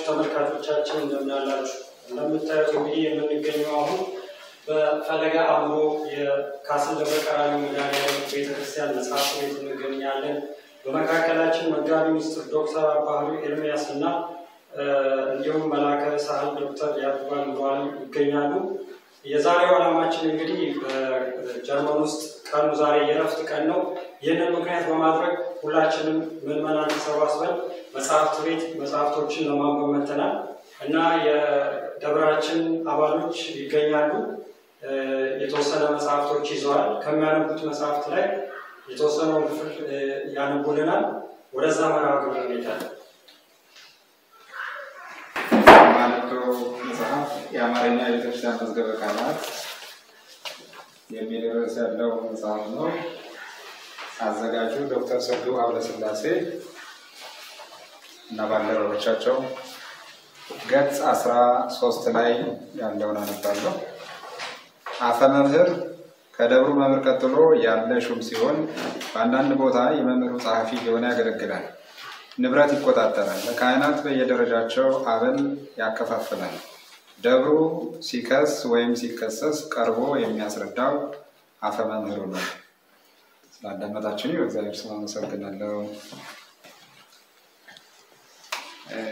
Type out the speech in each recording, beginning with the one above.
ተመልካቾቻችን እንደምን አላችሁ? እንደምታዩት እንግዲህ የምንገኘው አሁን በፈለገ አእምሮ የካስል ደብረ ቀራንዮ መድኃኔዓለም ቤተክርስቲያን መጽሐፍ ቤት እንገኛለን። በመካከላችን መጋቢ ምስጢር ዶክተር አባ ህሩይ ኤርምያስ እና እንዲሁም መላከ ሳህል ዶክተር ያዕቆብ ሙሉዓለም ይገኛሉ። የዛሬው ዓላማችን እንግዲህ በጀርመን ውስጥ ቀኑ ዛሬ የእረፍት ቀን ነው። ይህንን ምክንያት በማድረግ ሁላችንም ምዕመናን ተሰባስበን መጽሐፍት ቤት መጽሐፍቶችን ለማንበብ መጥተናል እና የደብራችን አባሎች ይገኛሉ። የተወሰነ መጽሐፍቶች ይዘዋል። ከሚያነቡት መጽሐፍት ላይ የተወሰነውን ክፍል ያነቡልናል። ወደዛ መርሃ ግብር እንሄዳለን። የማነበው መጽሐፍ የአማርኛ የቤተክርስቲያን መዝገበ ቃላት የሚል ርዕስ ያለው መጽሐፍ ነው። አዘጋጁ ዶክተር ሰዱ ሀብለስላሴ እና ባልደረቦቻቸው። ገጽ 13 ላይ ያለውን አነባለሁ። አፈ መምህር ከደብሩ መምህር ቀጥሎ ያለ ሹም ሲሆን በአንዳንድ ቦታ የመምህሩ ጸሐፊ የሆነ ያገለግላል። ንብረት ይቆጣጠራል። ለካህናት በየደረጃቸው አበል ያከፋፍላል። ደብሩ ሲከስ ወይም ሲከሰስ ቀርቦ የሚያስረዳው አፈ መምህሩ ነው። ስላዳመጣችሁ በእግዚአብሔር ስም አመሰግናለሁ።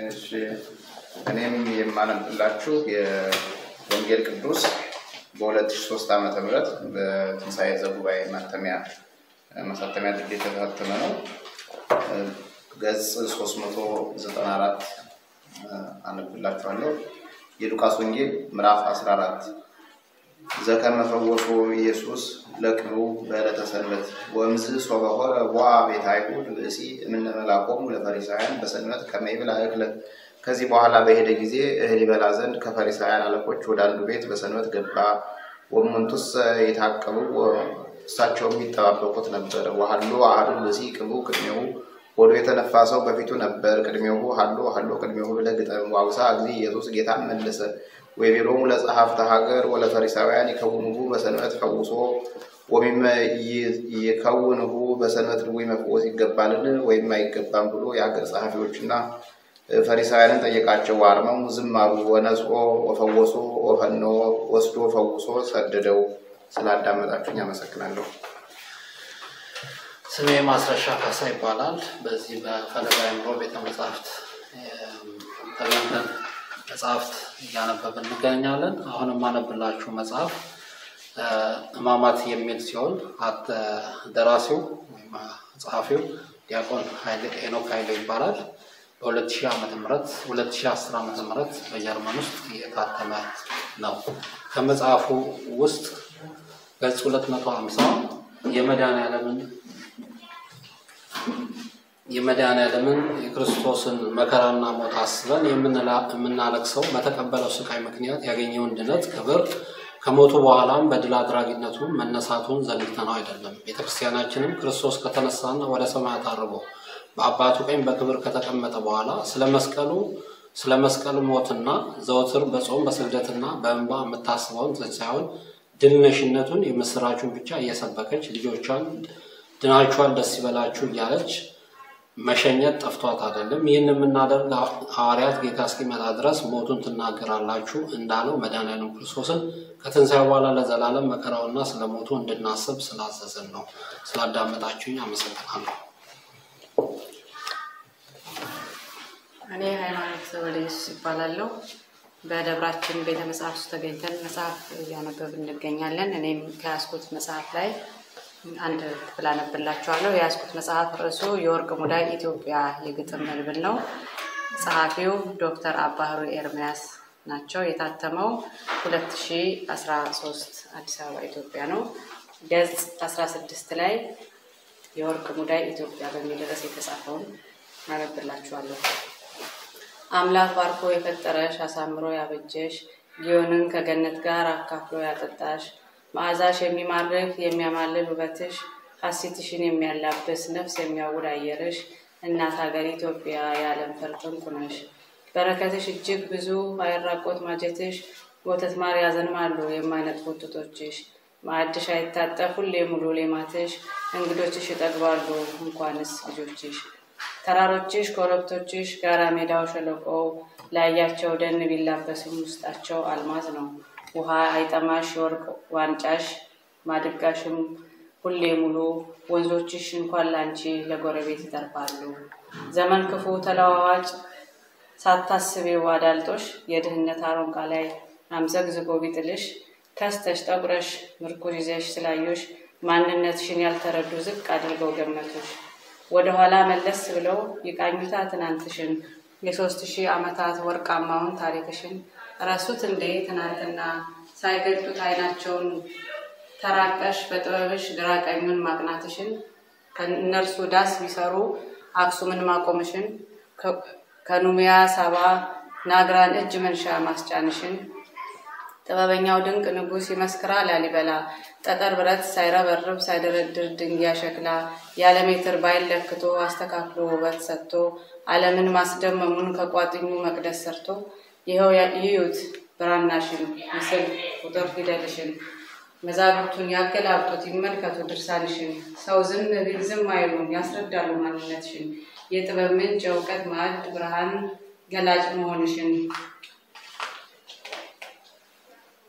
እሺ፣ እኔም የማነብላችሁ የወንጌል ቅዱስ በ2003 ዓመተ ምህረት በትንሣኤ ዘጉባኤ ማተሚያ ማሳተሚያ ድርጅት የታተመ ነው። ገጽ 394 አነብላችኋለሁ። የሉቃስ ወንጌል ምዕራፍ 14። ዘከመ ፈወሶ ኢየሱስ ለቅሉ በዕለተ ሰንበት። ወእምዝ ሶበ ሖረ ቦአ ቤተ አይሁድ ብእሲ እምነ መላኮሙ ለፈሪሳውያን በሰንበት ከመ ይብላ እክለ። ከዚህ በኋላ በሄደ ጊዜ እህል ይበላ ዘንድ ከፈሪሳውያን አለቆች ወደ አንዱ ቤት በሰንበት ገባ። ወእሙንቱሰ ይታቀቡ፣ እሳቸውም ይጠባበቁት ነበር። ወሀሎ አሐዱ ብእሲ ቅቡእ ቅድሜሁ፣ ሆዱ የተነፋ ሰው በፊቱ ነበር። ቅድሜሁ ሀሎ ሀሎ ቅድሜሁ ብለህ ግጠም። ወአውሥአ እግዚእ ኢየሱስ፣ ጌታም መለሰ። ወይቤሎሙ ለጸሐፍተ ሀገር ወለፈሪሳውያን ይከውንሁ በሰንበት ፈውሶ ወሚመ ይከውንሁ፣ በሰንበት ድውይ መፈወስ ይገባልን ወይም አይገባም ብሎ የሀገር ጸሐፊዎችና ፈሪሳውያንን ጠየቃቸው። አርመው ዝም አሉ። ወነጽኦ ወፈወሶ ወፈኖ፣ ወስዶ ፈውሶ ሰደደው። ስላዳመጣችሁኝ አመሰግናለሁ። ስሜ ማስረሻ ካሳ ይባላል። በዚህ በፈለገ አእምሮ ቤተ መጽሐፍት ተገኝተን መጽሐፍት እያነበብን እንገኛለን። አሁን የማነብላችሁ መጽሐፍ ሕማማት የሚል ሲሆን ደራሲው ወይም ጸሐፊው ዲያቆን ሄኖክ ኃይሌ ይባላል። በ2000 ዓመተ ምህረት 2010 ዓመተ ምህረት በጀርመን ውስጥ የታተመ ነው። ከመጽሐፉ ውስጥ ገጽ 250 የመድኃኔዓለምን የክርስቶስን መከራና ሞት አስበን የምናለቅሰው በተቀበለው ስቃይ ምክንያት ያገኘውን ድነት ክብር ከሞቱ በኋላም በድል አድራጊነቱ መነሳቱን ዘንግተነው አይደለም። ቤተክርስቲያናችንም ክርስቶስ ከተነሳና ወደ ሰማያት አርጎ በአባቱ ቀኝ በክብር ከተቀመጠ በኋላ ስለ መስቀሉ ሞትና ዘወትር በጾም በስግደትና በእንባ የምታስበውን ትንሣኤውን ድል ነሽነቱን የምስራቹን ብቻ እየሰበከች ልጆቿን ድናችኋል ደስ ይበላችሁ እያለች መሸኘት ጠፍቷት አይደለም። ይህን የምናደርግ ሐዋርያት ጌታ እስኪመጣ ድረስ ሞቱን ትናገራላችሁ እንዳለው መድኃኔዓለም ክርስቶስን ከትንሣኤ በኋላ ለዘላለም መከራውና ስለ ሞቱ እንድናስብ ስላዘዘን ነው። ስላዳመጣችሁኝ አመሰግናለሁ። እኔ ሃይማኖት ወልደ ኢየሱስ ይባላለሁ። በደብራችን ቤተ መጽሐፍት ውስጥ ተገኝተን መጽሐፍ እያነበብን እንገኛለን። እኔም ከያዝኩት መጽሐፍ ላይ አንድ ክፍል አነብላችኋለሁ። የያዝኩት መጽሐፍ ርዕሱ የወርቅ ሙዳይ ኢትዮጵያ የግጥም መድብል ነው። ጸሐፊው ዶክተር አባ ህሩይ ኤርምያስ ናቸው። የታተመው 2013 አዲስ አበባ ኢትዮጵያ ነው። ገጽ 16 ላይ የወርቅ ሙዳይ ኢትዮጵያ በሚል ርዕስ የተጻፈውን አነብላችኋለሁ። አምላክ ባርኮ የፈጠረሽ አሳምሮ ያበጀሽ፣ ጊዮንን ከገነት ጋር አካፍሎ ያጠጣሽ፣ መዓዛሽ የሚማርክ የሚያማልል ውበትሽ፣ ሐሴትሽን የሚያላብስ ነፍስ የሚያውድ አየርሽ፣ እናት ሀገር ኢትዮጵያ የዓለም ፈርጥ ዕንቁ ነሽ። በረከትሽ እጅግ ብዙ አይራቆት ማጀትሽ፣ ወተት ማር ያዘንማሉ የማይነጥፉት ጡቶችሽ። ማዕድሽ አይታጠፍ ሁሌ ሙሉ ሌማትሽ፣ እንግዶችሽ ይጠግባሉ እንኳንስ ልጆችሽ። ተራሮችሽ ኮረብቶችሽ ጋራ ሜዳው ሸለቆው ላያቸው ደን ቢላበስም ውስጣቸው አልማዝ ነው። ውሃ አይጠማሽ የወርቅ ዋንጫሽ ማድጋሽም ሁሌ ሙሉ፣ ወንዞችሽ እንኳን ላንቺ ለጎረቤት ይተርፋሉ። ዘመን ክፉ ተለዋዋጭ ሳታስቢው አዳልጦሽ የድህነት አሮንቃ ላይ አምዘግዝጎ ቢጥልሽ፣ ከስተሽ ጠቁረሽ ምርኩዝ ይዘሽ ስላዩሽ ማንነትሽን ያልተረዱ ዝቅ አድርገው ገመቱሽ። ወደኋላ መለስ ብለው ይቃኙታ ትናንትሽን፣ የ3000 ዓመታት ወርቃማውን ታሪክሽን። ረሱት እንዴ ትናንትና ሳይገልጡት አይናቸውን፣ ተራቀሽ በጥበብሽ ግራ ቀኙን ማቅናትሽን፣ ከእነርሱ ዳስ ቢሰሩ አክሱምን ማቆምሽን፣ ከኑሚያ ሳባ ናግራን እጅ መንሻ ማስጫንሽን። ጥበበኛው ድንቅ ንጉሥ ይመስክራ ላሊበላ፣ ጠጠር ብረት ሳይረበርብ ሳይደረድር ድንጋይ ሸክላ፣ ያለ ሜትር ባይለክቶ አስተካክሎ ውበት ሰጥቶ፣ ዓለምን ማስደመሙን ከቋጥኙ መቅደስ ሰርቶ። ይኸው ይዩት ብራናሽን ምስል ቁጥር ፊደልሽን፣ መዛግብቱን ያገላብጡት ይመልከቱ ድርሳንሽን። ሰው ዝም ቢል ዝም አይሉም ያስረዳሉ ማንነትሽን፣ የጥበብ ምንጭ የእውቀት ማዕድ ብርሃን ገላጭ መሆንሽን።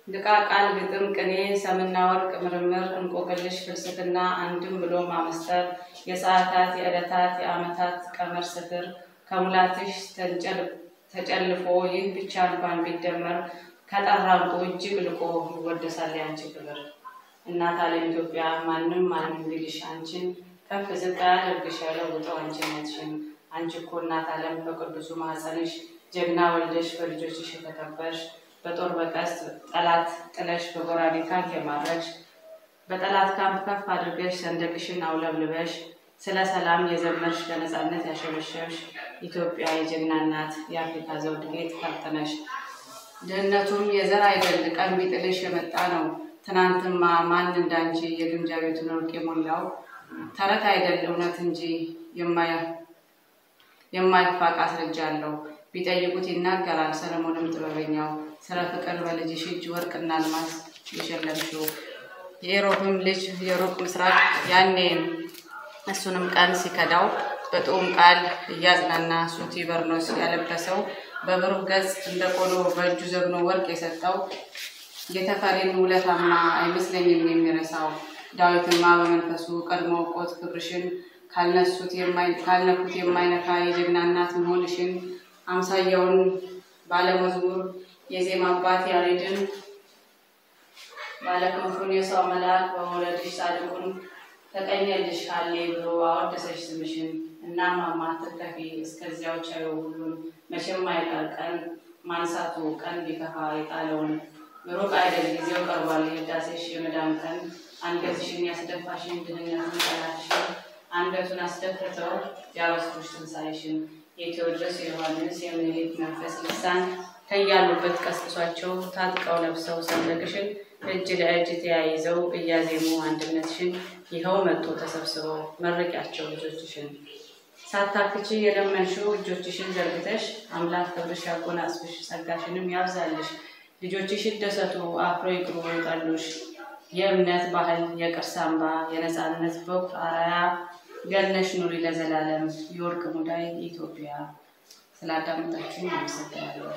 ልቃ ቃል ግጥም ቅኔ ሰምና ወርቅ ምርምር እንቆቅልሽ ፍልስፍና አንድም ብሎ ማመስጠር፣ የሰዓታት የዕለታት የዓመታት ቀመር ስፍር ከሙላትሽ ተጨልፎ ይህ ብቻ እንኳን ቢደመር ከጠራ ዕንቁ እጅግ ልቆ ይወደሳል ያንቺ ክብር። እናት ዓለም ኢትዮጵያ ማንም ማንም ቢልሽ አንቺን ከፍ ዝቅ አያደርግሽ አይለውጠው አንቺነትሽን። አንቺ እኮ እናት ዓለም በቅዱሱ ማኅፀንሽ ጀግና ወልደሽ በልጆችሽ የተከበርሽ፣ በጦር በቀስት ጠላት ጥለሽ በጎራዴ ታንክ የማረክሽ፣ በጠላት ካምፕ ከፍ አድርገሽ ሰንደቅሽን አውለብልበሽ ስለ ሰላም የዘመርሽ ለነፃነት ያሸበሸብሽ ኢትዮጵያ የጀግና እናት የአፍሪካ ዘውድ ጌጥ ፈርጥ ነሽ። ድህነቱም የዘር አይደል ቀን ቢጥልሽ የመጣ ነው። ትናንትማ ማን እንዳንቺ የግምጃ ቤቱን ወርቅ የሞላው፣ ተረት አይደል እውነት እንጂ የማይፋቅ አስረጃ አለው። ቢጠይቁት ይናገራል ሰለሞንም ጥበበኛው፣ ስለ ፍቅር በልጅሽ እጅ ወርቅና አልማዝ የሸለምሽው። የኢሮብም ልጅ የሩቅ ምስራቅ ያኔ እሱንም ቀን ሲከዳው በጥዑም ቃል እያጽናና ሱቲ በርኖስ ያለበሰው፣ በብሩህ ገጽ እንደ ቆሎ በእጁ ዘግኖ ወርቅ የሰጠው፣ የተፈሪን ውለታማ አይመስለኝም የሚረሳው። ዳዊትማ በመንፈሱ ቀድሞ አውቆት ክብርሽን፣ ካልነኩት የማይነካ የጀግና እናት መሆንሽን፣ አምሳያውን ባለመዝሙር የዜማ አባት ያሬድን፣ ባለክንፉን የሰው መልአክ በመውለድሽ ጻድቁን ተቀኘልሽ ሃሌ ብሎ አወደሰሽ ስምሽን። እናም አትርከፊ እስከዚያው ቻዩ ሁሉን፣ መቼም አይቀር ቀን ማንሳቱ ቀን ቢከፋ የጣለውን። ሩቅ አይደል ጊዜው ቀርቧል የህዳሴሽ የመዳን ቀን፣ አንገትሽን ያስደፋሽን ድህነትን ጠላትሽን አንገቱን አስደፍተው ያበስሩሽ ትንሣኤሽን። የቴዎድሮስ የዮሐንስ የምኒልክ መንፈስ ልሳን ከያሉበት ቀስቅሷቸው ታጥቀው ለብሰው ሰንደቅሽን፣ እጅ ለእጅ ተያይዘው እያዜሙ አንድነትሽን፣ ይኸው መጡ ተሰብስበው መረቂያቸው ልጆችሽን። ሳታክቺ የለመንሽው እጆችሽን ዘርግተሽ አምላክ ክብርሽ ያጎናጽፍሽ ጸጋሽንም ያብዛልሽ። ልጆችሽ ይደሰቱ አፍሮ ይቅሩ ይጠሉሽ። የእምነት ባህል የቅርስ አምባ የነፃነት በኩር አርአያ ገነሽ ኑሪ ለዘላለም የወርቅ ሙዳይ ኢትዮጵያ። ስላዳመጣችሁኝ አመሰግናለሁ።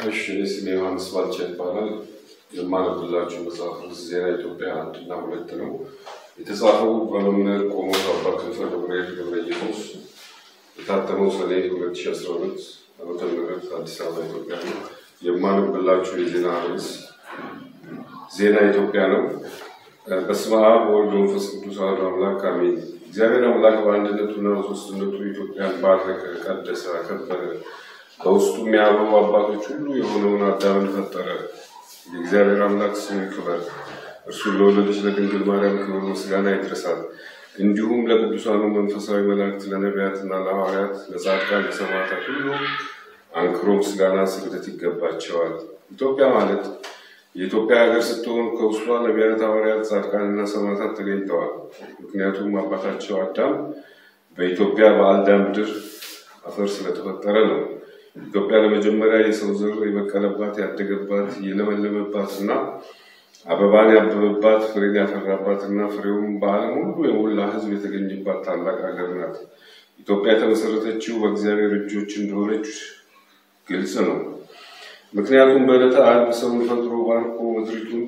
እሺ፣ እኔ ስሜ ዮሐንስ ባልቻ ይባላል። የማነብላችሁ መጽሐፍ ዜና ኢትዮጵያ 1 እና 2 ነው። የተጻፈው በመምህር ቆሞስ አባ ክንፈ ገብርኤል ገብረ ኢየሱስ፣ የታተመው ሰኔ 2012 ዓመተ ምህረት አዲስ አበባ ኢትዮጵያ ነው። የማነብላችሁ የዜና ርዕስ ዜና ኢትዮጵያ ነው። በስመ አብ ወወልድ ወመንፈስ ቅዱስ አሐዱ አምላክ አሜን። እግዚአብሔር አምላክ በአንድነቱና በሦስትነቱ ኢትዮጵያን ባረከ፣ ቀደሰ፣ አከበረ። በውስጡም የአበው አባቶች ሁሉ የሆነውን አዳምን ፈጠረ። የእግዚአብሔር አምላክ ስሙ ይክበር። እርሱን ለወለደች ለድንግል ማርያም ክብር ምስጋና ይድረሳል። እንዲሁም ለቅዱሳኑ መንፈሳዊ መላእክት፣ ለነቢያትና ለሐዋርያት፣ ለጻድቃን፣ ለሰማዕታት ሁሉ አንክሮ ምስጋና ስግደት ይገባቸዋል። ኢትዮጵያ ማለት የኢትዮጵያ ሀገር ስትሆን ከውስጧ ነቢያት፣ ሐዋርያት፣ ጻድቃንና ሰማዕታት ተገኝተዋል። ምክንያቱም አባታቸው አዳም በኢትዮጵያ በአልዳ ምድር አፈር ስለተፈጠረ ነው። ኢትዮጵያ ለመጀመሪያ የሰው ዘር የበቀለባት፣ ያደገባት፣ የለመለመባት እና አበባን ያበበባት፣ ፍሬን ያፈራባት እና ፍሬውም በዓለም ሁሉ የሞላ ሕዝብ የተገኘባት ታላቅ ሀገር ናት። ኢትዮጵያ የተመሰረተችው በእግዚአብሔር እጆች እንደሆነች ግልጽ ነው። ምክንያቱም በዕለተ ዓርብ ሰውን ፈጥሮ ባርኮ ምድሪቱን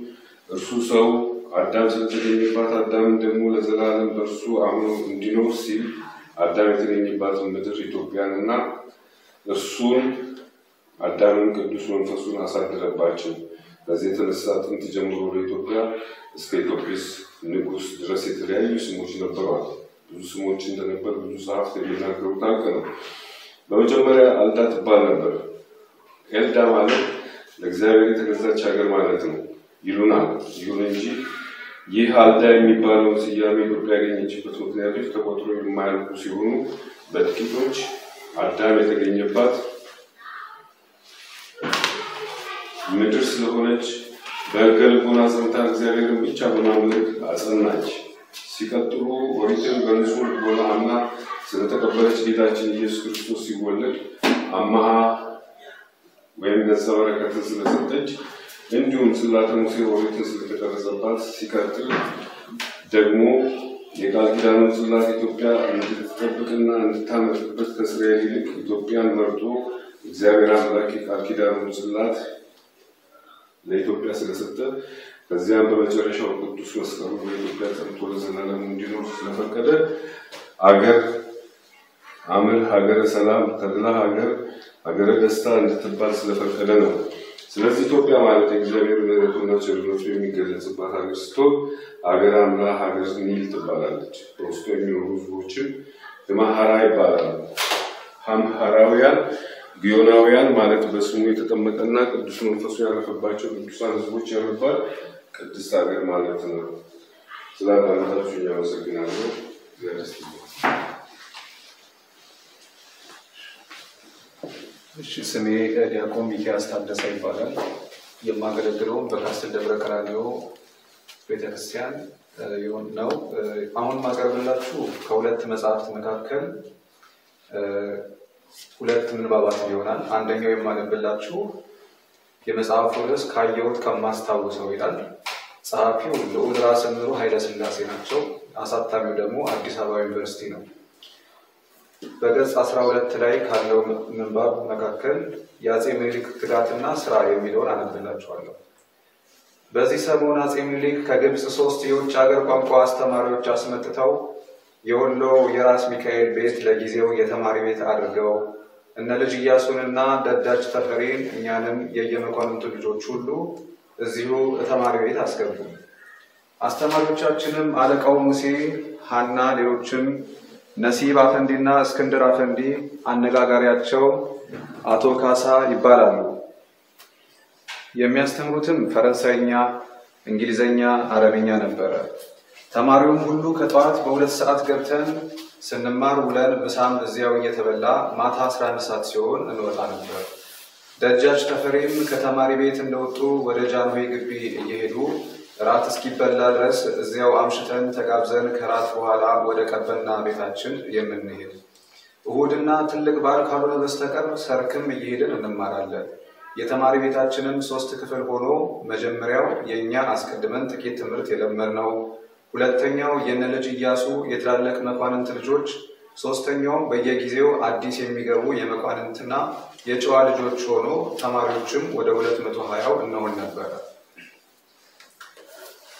እርሱ ሰው አዳም ስለተገኘባት አዳምን ደግሞ ለዘላለም በእርሱ አምኖ እንዲኖር ሲል አዳም የተገኘባትን ምድር ኢትዮጵያንና እርሱን አዳምን ቅዱስ መንፈሱን አሳደረባቸው። በዚህ የተነሳ ጥንት ጀምሮ ለኢትዮጵያ እስከ ኢትዮጵስ ንጉሥ ድረስ የተለያዩ ስሞች ነበሯት። ብዙ ስሞች እንደነበር ብዙ ጸሐፍት የሚናገሩት ሀቅ ነው። በመጀመሪያ አልዳ ትባል ነበር። ኤልዳ ማለት ለእግዚአብሔር የተገዛች ሀገር ማለት ነው ይሉናል። ይሁን እንጂ ይህ አልዳ የሚባለውን ስያሜ ኢትዮጵያ ያገኘችበት ምክንያቶች ተቆጥሮ የማያልቁ ሲሆኑ በጥቂቶች አዳም የተገኘባት ምድር ስለሆነች በሕገ ልቦና ጸንታ እግዚአብሔርን ብቻ በማምለክ አጸናች። ሲቀጥሉ ኦሪትን በንጹሕ ልቦና አምና ስለተቀበለች ጌታችን ኢየሱስ ክርስቶስ ሲወለድ አማሃ ወይም ገጸ በረከትን ስለሰጠች፣ እንዲሁም ጽላተ ሙሴ ኦሪትን ስለተቀረጸባት፣ ሲቀጥል ደግሞ የቃል ኪዳኑን ጽላት ኢትዮጵያ እንድትጠብቅና እንድታመልክበት ከእስራኤል ይልቅ ኢትዮጵያን መርጦ እግዚአብሔር አምላክ የቃል ኪዳኑን ጽላት ለኢትዮጵያ ስለሰጠ፣ ከዚያም በመጨረሻው ቅዱስ መስቀሉ በኢትዮጵያ ጸንቶ ለዘላለሙ እንዲኖር ስለፈቀደ አገር አምር ሀገረ ሰላም ተድላ ሀገር ሀገረ ደስታ እንድትባል ስለፈቀደ ነው። ስለዚህ ኢትዮጵያ ማለት የእግዚአብሔር ምሕረቱና ቸርነቱ የሚገለጽባት ሀገር ስትሆን ሀገር አምራ ሀገር ኒል ትባላለች። በውስጡ የሚኖሩ ሕዝቦችም አምሃራ ይባላሉ። አምሃራውያን ግዮናውያን ማለት በስሙ የተጠመቀና ቅዱስ መንፈሱ ያረፈባቸው ቅዱሳን ሕዝቦች ያሉባት ቅድስት ሀገር ማለት ነው። ስላዳመጣችሁ አመሰግናለሁ። እግዚአብሔር ይስጥልኝ። እሺ፣ ስሜ ዲያቆን ሚኪያስ ታደሰ ይባላል። የማገለግለውም በካስትል ደብረ ቀራንዮ ቤተክርስቲያን ነው። አሁን ማቀርብላችሁ ከሁለት መጽሐፍት መካከል ሁለት ምንባባት ይሆናል። አንደኛው የማነብላችሁ የመጽሐፉ ርዕስ ካየሁት ከማስታውሰው ይላል። ጸሐፊው ልዑል ራስ እምሩ ኃይለ ሥላሴ ናቸው። አሳታሚው ደግሞ አዲስ አበባ ዩኒቨርሲቲ ነው። በገጽ 12 ላይ ካለው ምንባብ መካከል የአፄ ምኒልክ ትጋትና ስራ የሚለውን አነብላችኋለሁ። በዚህ ሰሞን አፄ ምኒልክ ከግብፅ 3 የውጭ ሀገር ቋንቋ አስተማሪዎች አስመጥተው የወሎ የራስ ሚካኤል ቤት ለጊዜው የተማሪ ቤት አድርገው እነ ልጅ ኢያሱንና ደጃች ተፈሪን እኛንም የየመኳንንቱ ልጆች ሁሉ እዚሁ ተማሪ ቤት አስገቡ። አስተማሪዎቻችንም አለቃው ሙሴ፣ ሐና፣ ሌሎችም ነሲብ አፈንዲና እስክንድር አፈንዲ፣ አነጋጋሪያቸው አቶ ካሳ ይባላሉ። የሚያስተምሩትም ፈረንሳይኛ፣ እንግሊዘኛ፣ አረብኛ ነበረ። ተማሪውም ሁሉ ከጠዋት በ2 ሰዓት ገብተን ስንማር ውለን ምሳም እዚያው እየተበላ ማታ 11 ሰዓት ሲሆን እንወጣ ነበር። ደጃች ተፈሪም ከተማሪ ቤት እንደወጡ ወደ ጃንሆይ ግቢ እየሄዱ ራት እስኪበላ ድረስ እዚያው አምሽተን ተጋብዘን ከራት በኋላ ወደ ቀበና ቤታችን የምንሄድ። እሁድና ትልቅ በዓል ካልሆነ በስተቀር ሰርክም እየሄድን እንማራለን። የተማሪ ቤታችንም 3 ክፍል ሆኖ መጀመሪያው የእኛ አስቀድመን ጥቂት ትምህርት የለመድነው፣ ሁለተኛው የነ ልጅ ኢያሱ የትላልቅ መኳንንት ልጆች፣ ሶስተኛውም በየጊዜው አዲስ የሚገቡ የመኳንንትና የጨዋ ልጆች ሆኖ ተማሪዎችም ወደ 220 እንሆን ነበር።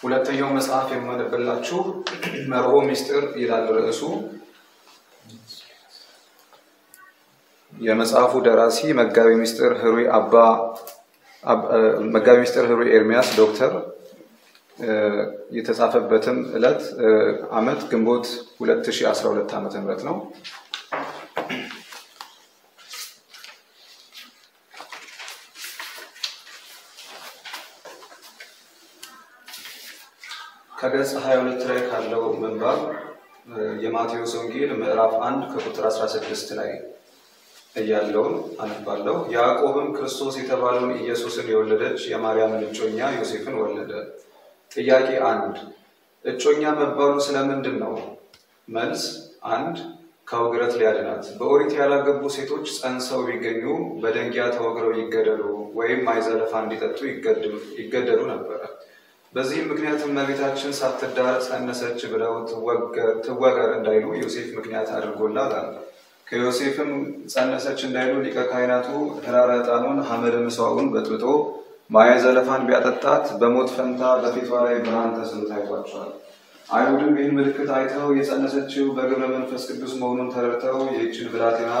ሁለተኛው መጽሐፍ የማነብላችሁ መርሆ ምስጢር ይላል ርዕሱ። የመጽሐፉ ደራሲ መጋቤ ምስጢር ህሩይ አባ መጋቤ ምስጢር ህሩይ ኤርሚያስ ዶክተር፣ የተጻፈበትም ዕለት ዓመት ግንቦት 2012 ዓመተ ምህረት ነው። ከገጽ 22 ላይ ካለው ምንባብ የማቴዎስ ወንጌል ምዕራፍ 1 ከቁጥር 16 ላይ እያለውን አነባለሁ። ያዕቆብም ክርስቶስ የተባለውን ኢየሱስን የወለደች የማርያምን እጮኛ ዮሴፍን ወለደ። ጥያቄ 1፣ እጮኛ መባሉ ስለምንድን ነው? መልስ 1፣ ከውግረት ሊያድናት። በኦሪት ያላገቡ ሴቶች ጸንሰው ቢገኙ በደንጊያ ተወግረው ይገደሉ ወይም ማይዘለፋ እንዲጠጡ ይገደሉ ነበረ። በዚህም ምክንያት እመቤታችን ሳትዳር ጸነሰች ብለው ትወገር እንዳይሉ ዮሴፍ ምክንያት አድርጎላታል። ከዮሴፍም ጸነሰች እንዳይሉ ሊቀ ካህናቱ ኅራረ ዕጣኑን ሐመደ ምጽዋውን በጥብጦ ማየ ዘለፋን ቢያጠጣት በሞት ፈንታ በፊቷ ላይ ብርሃን ተስሎ ታይቷቸዋል። አይሁድም ይህን ምልክት አይተው የጸነሰችው በግብረ መንፈስ ቅዱስ መሆኑን ተረድተው ይህችን ብላቴና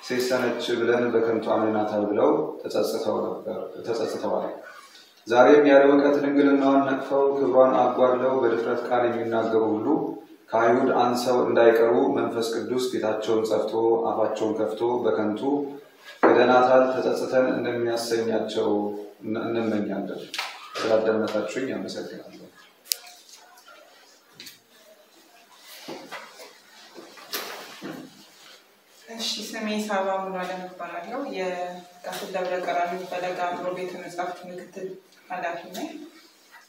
ሴሰነች ብለን በከንቱ አምነናታል ብለው ተጸጽተዋል። ዛሬም ያለ እውቀት ድንግልናዋን ነቅፈው ክብሯን አጓድለው በድፍረት ቃል የሚናገሩ ሁሉ ከአይሁድ አንሰው እንዳይቀሩ መንፈስ ቅዱስ ፊታቸውን ጸፍቶ አፋቸውን ከፍቶ በከንቱ ክደናታል ተጸጽተን እንደሚያሰኛቸው እንመኛለን። ስላዳመጣችሁኝ አመሰግናለሁ። እሺ፣ ስሜ ሳባ ሙሉዓለም እባላለሁ። የቃስል ደብረ ቀራንዮ ፈለገ አእምሮ ቤተ መጻሕፍት ምክትል ኃላፊ ነኝ።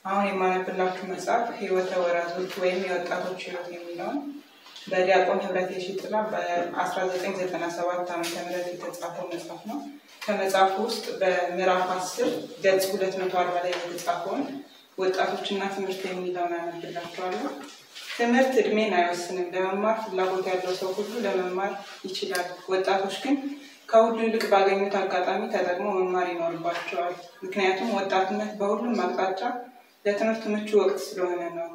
አሁን የማነብላችሁ መጽሐፍ ሕይወተ ወራዞች ወይም የወጣቶች ሕይወት የሚለውን በዲያቆን ህብረት የሺጥላ በ1997 ዓ.ም የተጻፈው መጽሐፍ ነው። ከመጽሐፉ ውስጥ በምዕራፍ 10 ገጽ 240 ላይ የተጻፈውን ወጣቶችና ትምህርት የሚለውን አነብላችኋለሁ። ትምህርት እድሜን አይወስንም። ለመማር ፍላጎት ያለው ሰው ሁሉ ለመማር ይችላል። ወጣቶች ግን ከሁሉ ይልቅ ባገኙት አጋጣሚ ተጠቅሞ መማር ይኖርባቸዋል። ምክንያቱም ወጣትነት በሁሉም አቅጣጫ ለትምህርት ምቹ ወቅት ስለሆነ ነው።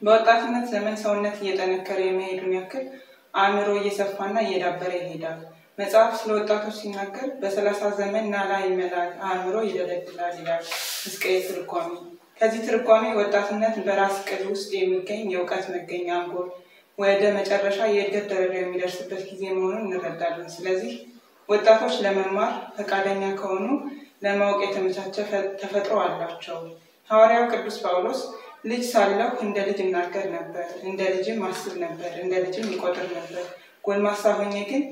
በወጣትነት ዘመን ሰውነት እየጠነከረ የመሄዱን ያክል አእምሮ እየሰፋና እየዳበረ ይሄዳል። መጽሐፍ ስለ ወጣቶች ሲናገር በ30 ዘመን ናላ ይመላል፣ አእምሮ ይደለድላል ይላል ሕዝቅኤል ትርጓሜ። ከዚህ ትርጓሜ ወጣትነት በራስ ቅል ውስጥ የሚገኝ የእውቀት መገኛ አንጎል ወደ መጨረሻ የእድገት ደረጃ የሚደርስበት ጊዜ መሆኑን እንረዳለን። ስለዚህ ወጣቶች ለመማር ፈቃደኛ ከሆኑ ለማወቅ የተመቻቸ ተፈጥሮ አላቸው። ሐዋርያው ቅዱስ ጳውሎስ ልጅ ሳለሁ እንደ ልጅ እናገር ነበር፣ እንደ ልጅም አስብ ነበር፣ እንደ ልጅም ይቆጥር ነበር። ጎልማሳ ሆኜ ግን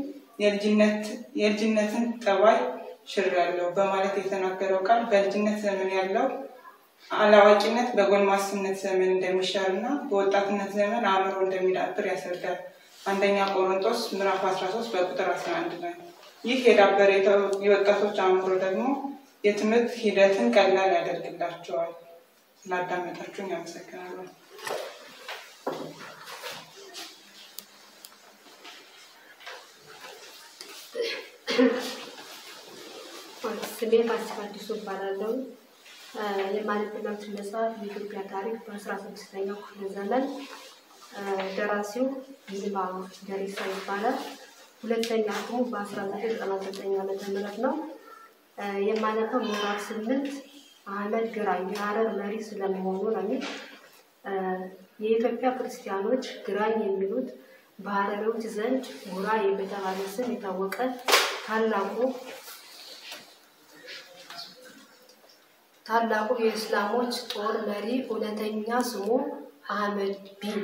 የልጅነትን ጠባይ ሽሬአለሁ በማለት የተናገረው ቃል በልጅነት ዘመን ያለው አላዋቂነት በጎልማስነት ዘመን እንደሚሻርና በወጣትነት ዘመን አእምሮ እንደሚዳብር ያስረዳል። አንደኛ ቆሮንቶስ ምዕራፍ 13 በቁጥር 11 ላይ። ይህ የዳበረ የወጣቶች አእምሮ ደግሞ የትምህርት ሂደትን ቀላል ያደርግላቸዋል። ስላዳመጣችሁኝ አመሰግናለሁ። ስሜ ፋሲካ አዲሱ እባላለሁ። የማነብላችሁ መጽሐፍ የኢትዮጵያ ታሪክ በ16ኛው ክፍለ ዘመን፣ ደራሲው ይልማ ደሬሳ ይባላል። ሁለተኛ እትሙ በ1999 ዓ.ም ነው። የማነበው ምዕራፍ 8 አህመድ ግራኝ የሐረር መሪ ስለመሆኑ ነው የሚል። የኢትዮጵያ ክርስቲያኖች ግራኝ የሚሉት በሐረሪዎች ዘንድ ጉራ በተባለ ስም የታወቀ ታላቁ የእስላሞች ጦር መሪ እውነተኛ ስሙ አህመድ ቢን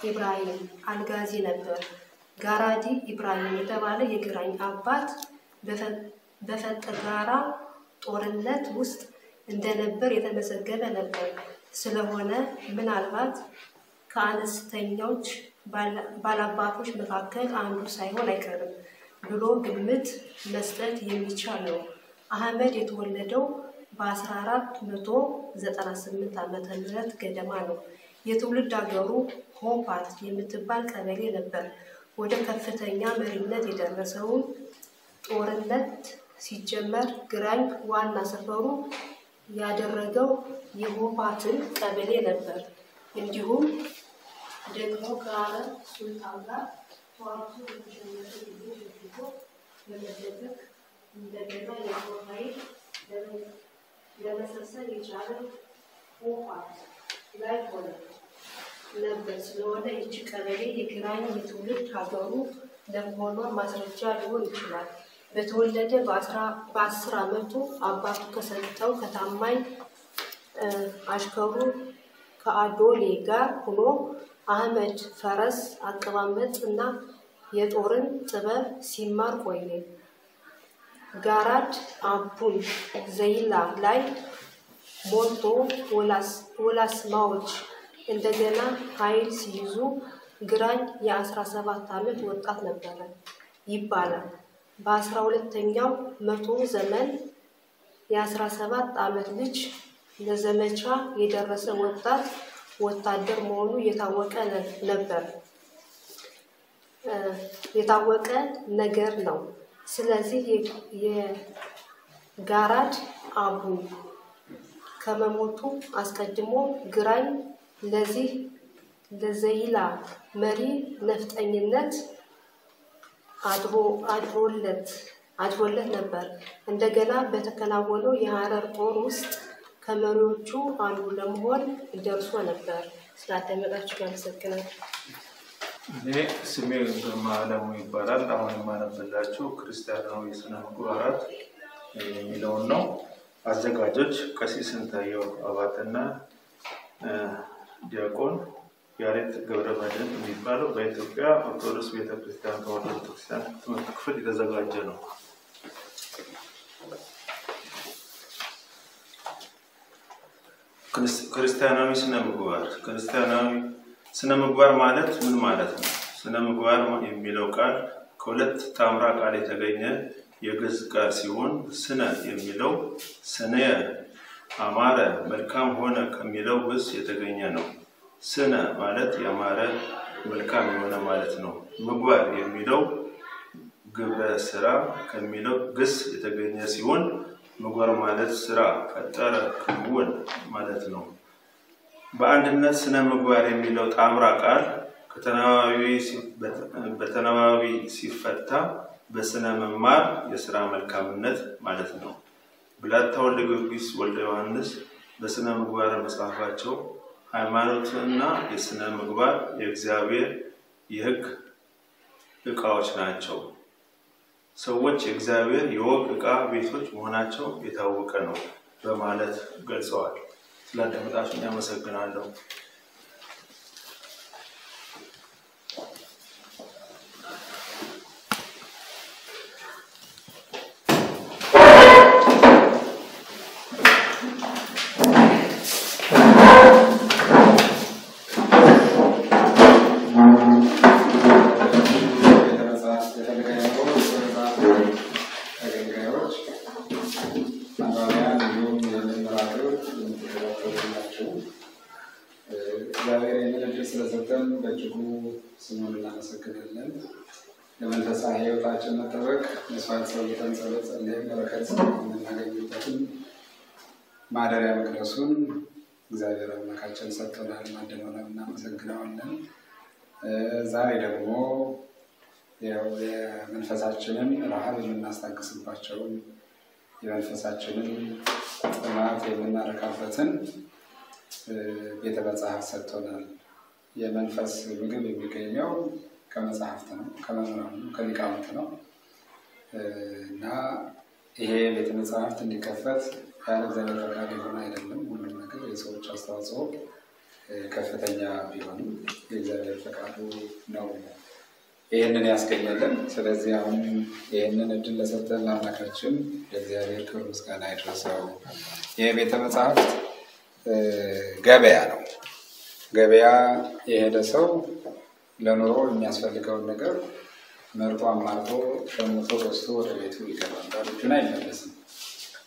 ኢብራሂም አልጋዚ ነበር። ጋራዲ ኢብራሂም የተባለ የግራኝ አባት በፈጠጋራ ጦርነት ውስጥ እንደነበር የተመዘገበ ነበር። ስለሆነ ምናልባት ከአነስተኞች ባላባቶች መካከል አንዱ ሳይሆን አይቀርም ብሎ ግምት መስጠት የሚቻል ነው። አህመድ የተወለደው በ1498 ዓመተ ምህረት ገደማ ነው። የትውልድ ሀገሩ ሆፓት የምትባል ቀበሌ ነበር። ወደ ከፍተኛ መሪነት የደረሰውን ጦርነት ሲጀመር ግራኝ ዋና ሰፈሩ ያደረገው የሆፓትን ቀበሌ ነበር። እንዲሁም ደግሞ ከሐረር ሱልጣን ጋር ተዋግቶ በተሸነፈ ጊዜ ሸሽቶ በመደበቅ እንደገና የጦር ኃይል ለመሰብሰብ የቻለ ሆፓት ላይ ሆነ ነበር። ስለሆነ ይህች ቀበሌ የግራኝ የትውልድ ሀገሩ ለመሆኗ ማስረጃ ሊሆን ይችላል። በተወለደ በ10 ዓመቱ አባቱ ከሰጠው ከታማኝ አሽከሩ ከአዶሌ ጋር ሆኖ አህመድ ፈረስ አቀማመጥ እና የጦርን ጥበብ ሲማር ቆየ። ጋራድ አቡን ዘይላ ላይ ሞልቶ ወላስማዎች እንደገና ኃይል ሲይዙ ግራኝ የ17 ዓመት ወጣት ነበረ ይባላል። በ12ኛው መቶ ዘመን የ17 ዓመት ልጅ ለዘመቻ የደረሰ ወጣት ወታደር መሆኑ የታወቀ ነበር የታወቀ ነገር ነው። ስለዚህ የጋራድ አቡ ከመሞቱ አስቀድሞ ግራኝ ለዚህ ለዘይላ መሪ ነፍጠኝነት አድሮለት ነበር። እንደገና በተከናወነው የሐረር ጦር ውስጥ ከመሪዎቹ አንዱ ለመሆን ደርሶ ነበር። ስላዳመጣችሁ አመሰግናለሁ። እኔ ስሜ ግርማ አለሙ ይባላል። አሁን የማነብላችሁ ክርስቲያናዊ ስነ ምግባራት የሚለውን ነው። አዘጋጆች ቀሲስ ስንታየሁ አባተና ዲያቆን ያሬድ ገብረመድህን የሚባለው በኢትዮጵያ ኦርቶዶክስ ቤተክርስቲያን ተዋሕዶ ቤተክርስቲያን ትምህርት ክፍል የተዘጋጀ ነው። ክርስቲያናዊ ስነ ምግባር። ክርስቲያናዊ ስነ ምግባር ማለት ምን ማለት ነው? ስነ ምግባር የሚለው ቃል ከሁለት ጣምራ ቃል የተገኘ የግዕዝ ቃል ሲሆን ስነ የሚለው ስነየ አማረ፣ መልካም ሆነ ከሚለው ግስ የተገኘ ነው። ስነ ማለት ያማረ፣ መልካም የሆነ ማለት ነው። ምግባር የሚለው ግብረ ስራ ከሚለው ግስ የተገኘ ሲሆን ምግባር ማለት ስራ፣ ፈጠረ፣ ክንውን ማለት ነው። በአንድነት ስነ ምግባር የሚለው ጣምራ ቃል በተናባቢ ሲፈታ በስነ መማር የስራ መልካምነት ማለት ነው። ብላታ ወልደ ጊዮርጊስ ወልደ ዮሐንስ በስነ ምግባር መጽሐፋቸው ሃይማኖትና የስነ ምግባር የእግዚአብሔር የሕግ ዕቃዎች ናቸው። ሰዎች የእግዚአብሔር የወግ ዕቃ ቤቶች መሆናቸው የታወቀ ነው በማለት ገልጸዋል። ስላዳመጣችሁኝ አመሰግናለሁ። አገልጋዮች፣ አንባቢያን እንዲሁም ይህንን መርሃ ግብር የምትከታተሉ ሁላችሁ እግዚአብሔር ይህንን ዕድል ስለሰጠን በእጅጉ ስሙን እናመሰግናለን። ለመንፈሳዊ ሕይወታችን መጠበቅ መስዋዕት ሰውተን ጸሎት ጸልየን በረከት የምናገኝበትን ማደሪያ መቅደሱን እግዚአብሔር አምላካችን ሰጥቶናል፣ አድሎናል፣ እናመሰግነዋለን። ዛሬ ደግሞ ያው የመንፈሳችንን ረሃብ የምናስታግስባቸውን የመንፈሳችንን ጥማት የምናረካበትን ቤተ መጽሐፍ ሰጥቶናል። የመንፈስ ምግብ የሚገኘው ከመጽሐፍት ነው፣ ከመምህራን ነው፣ ከሊቃውንት ነው እና ይሄ ቤተ መጽሐፍት እንዲከፈት ያለ እግዚአብሔር ፈቃድ የሆነ አይደለም። ሁሉም ነገር የሰዎች አስተዋጽኦ ከፍተኛ ቢሆንም የእግዚአብሔር ፈቃዱ ነው ይህንን ያስገኘልን። ስለዚህ አሁን ይህንን እድል ለሰጠን ለአምላካችን ለእግዚአብሔር ክብር ምስጋና ይድረሰው። ይህ ቤተ መጽሐፍት ገበያ ነው። ገበያ የሄደ ሰው ለኑሮ የሚያስፈልገውን ነገር መርጦ አማርጦ ሸምቶ ገዝቶ ወደ ቤቱ ይገባል። ባዶ እጁን አይመለስም።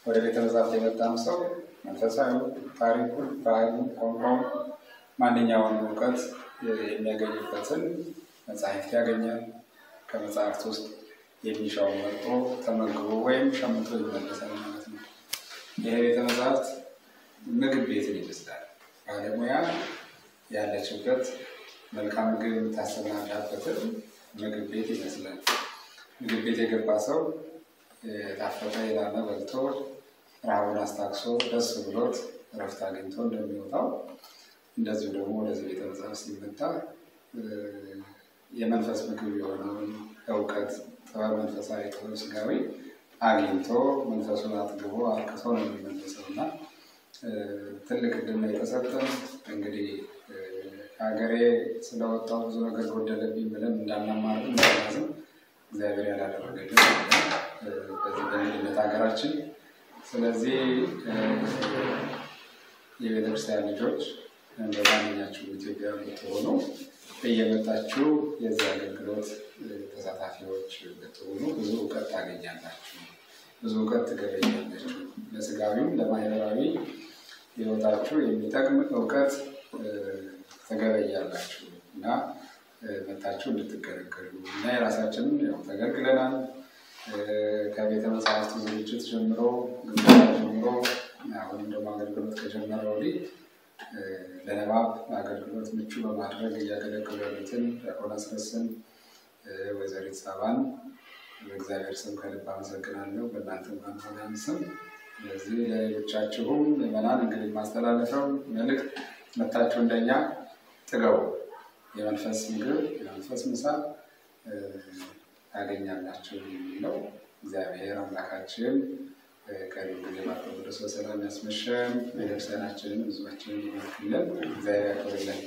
ወደ ቤተ መጽሐፍት የመጣም ሰው መንፈሳዊ ታሪኩን፣ ባህሉን፣ ቋንቋውን ማንኛውንም እውቀት የሚያገኝበትን መጽሐፍት ያገኛል። ከመጽሐፍት ውስጥ የሚሻውን መርጦ ተመግቦ ወይም ሸምቶ ይመለሳል ማለት ነው። ይሄ ቤተ መጽሐፍት ምግብ ቤትን ይመስላል። ባለሙያ ያለችበት መልካም ምግብ የምታሰናዳበትን ምግብ ቤት ይመስላል። ምግብ ቤት የገባ ሰው የጣፈጠ የላመ በልቶ ረሃቡን አስታግሶ ደስ ብሎት እረፍት አግኝቶ እንደሚወጣው እንደዚሁ ደግሞ ወደዚህ ቤተ መጽሐፍት ሲመጣ የመንፈስ ምግብ የሆነውን እውቀት፣ ጥበብ፣ መንፈሳዊ ጥበብ፣ ስጋዊ አግኝቶ መንፈሱን አጥግቦ አርክቶ ነው የሚመለሰው እና ትልቅ ዕድል ነው የተሰጠን። እንግዲህ ከሀገሬ ስለወጣሁ ብዙ ነገር ጎደለብኝ ብለን እንዳናማርም እንዳናዝን እግዚአብሔር ያላደረገልን በዚህ በእንግድነት ሀገራችን። ስለዚህ የቤተክርስቲያን ልጆች እንደ ማንኛችሁም ኢትዮጵያ ብትሆኑ እየመጣችሁ የዚህ አገልግሎት ተሳታፊዎች ብትሆኑ ብዙ እውቀት ታገኛላችሁ፣ ብዙ እውቀት ትገበያላችሁ። ለስጋዊም ለማህበራዊ ሕይወታችሁ የሚጠቅም እውቀት ተገበያላችሁ እና መታችሁ እንድትገለገሉ እና የራሳችንን ያው ተገልግለናል። ከቤተ መጽሐፍቱ ዝግጅት ጀምሮ፣ ግንባታ ጀምሮ፣ አሁንም ደግሞ አገልግሎት ከጀመረ ወዲህ ለንባብ አገልግሎት ምቹ በማድረግ እያገለገሉ ያሉትን ዲያቆን አስረስን፣ ወይዘሪት ሳባን በእግዚአብሔር ስም ከልብ አመሰግናለሁ፣ በእናንተም በአንባቢያን ስም። ስለዚህ ለሌሎቻችሁም ምዕመናን እንግዲህ የማስተላለፈው መልእክት መታችሁ እንደኛ ጥገቡ፣ የመንፈስ ምግብ የመንፈስ ምሳ ታገኛላችሁ የሚለው። እግዚአብሔር አምላካችን ቀሪው ጊዜ ባርኮ ቅዱስ በሰላም ያስመሸን፣ ቤተክርስቲያናችንን ሕዝባችንን ይባርክልን። እግዚአብሔር ያክብርልን።